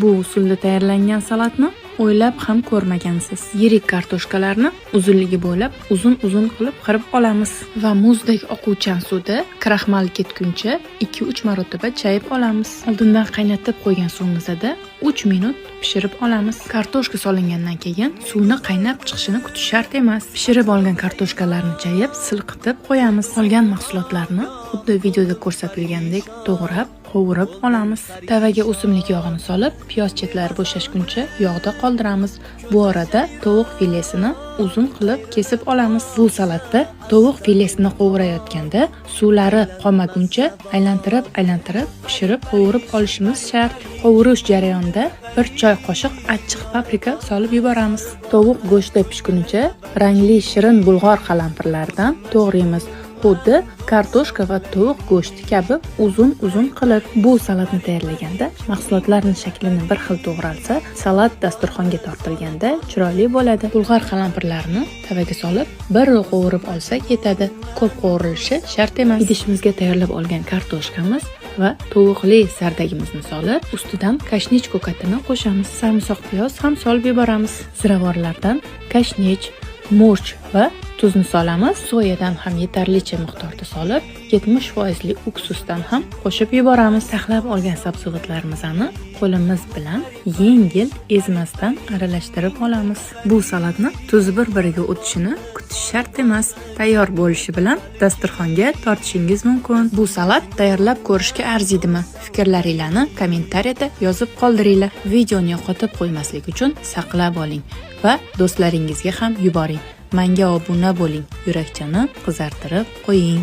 Bu usulda tayyorlangan salatni o'ylab ham ko'rmagansiz. Yirik kartoshkalarni uzunligi bo'ylab uzun-uzun qilib qirib olamiz va muzdek oquvchan suvda kraxmal ketguncha 2-3 marotaba chayib olamiz. Oldindan qaynatib qo'ygan suvimizda 3 minut pishirib olamiz. Kartoshka solingandan keyin suvni qaynab chiqishini kutish shart emas. Pishirib olgan kartoshkalarni chayib, silqitib qo'yamiz. Qolgan mahsulotlarni xuddi videoda ko'rsatilgandek to'g'rab, qovurib olamiz. Tavaga o'simlik yog'ini solib, piyoz chetlari bo'shashguncha yog'da qoldiramiz. Bu orada tovuq filesini uzun qilib kesib olamiz. Bu salatda tovuq filesini qovurayotganda suvlari qolmaguncha aylantirib-aylantirib pishirib qovurib olishimiz shart. Qovurish jarayonida 1 choy qoshiq achchiq paprika solib yuboramiz. Tovuq go'shti pishgunicha rangli shirin bulg'or qalampirlaridan to'g'raymiz. Xuddi kartoshka va tovuq go'shti kabi uzun-uzun qilib. Bu salatni tayyorlaganda mahsulotlarning shaklini bir xil to'g'ralsa, salat dasturxonga tortilganda chiroyli bo'ladi. Bulg'or qalampirlarini tavaga solib, bir qovurib olsak yetadi. Ko'p qovurilishi shart emas. Idishimizga tayyorlab olgan kartoshkamiz va tovuqli sardagimizni solib, ustidan kashnich ko'katini qo'shamiz. Sarimsoq piyoz ham solib yuboramiz. Ziravorlardan kashnich, murch va tuzni solamiz. Soyadan ham yetarlicha miqdorda solib, 70% li uksusdan ham qo'shib yuboramiz. Taxlab olgan sabzavotlarimizni qo'limiz bilan yengil, ezmasdan aralashtirib olamiz. Bu salatni tuzi bir-biriga o'tishini kutish shart emas. Tayyor bo'lishi bilan dasturxonga tortishingiz mumkin. Bu salat tayyorlab ko'rishga arziydimi? Fikrlaringlarni kommentariyada yozib qoldiringlar. Videoni yo'qotib qo'ymaslik uchun saqlab oling va do'stlaringizga ham yuboring. Menga obuna bo'ling, yurakchani qizartirib qo'ying.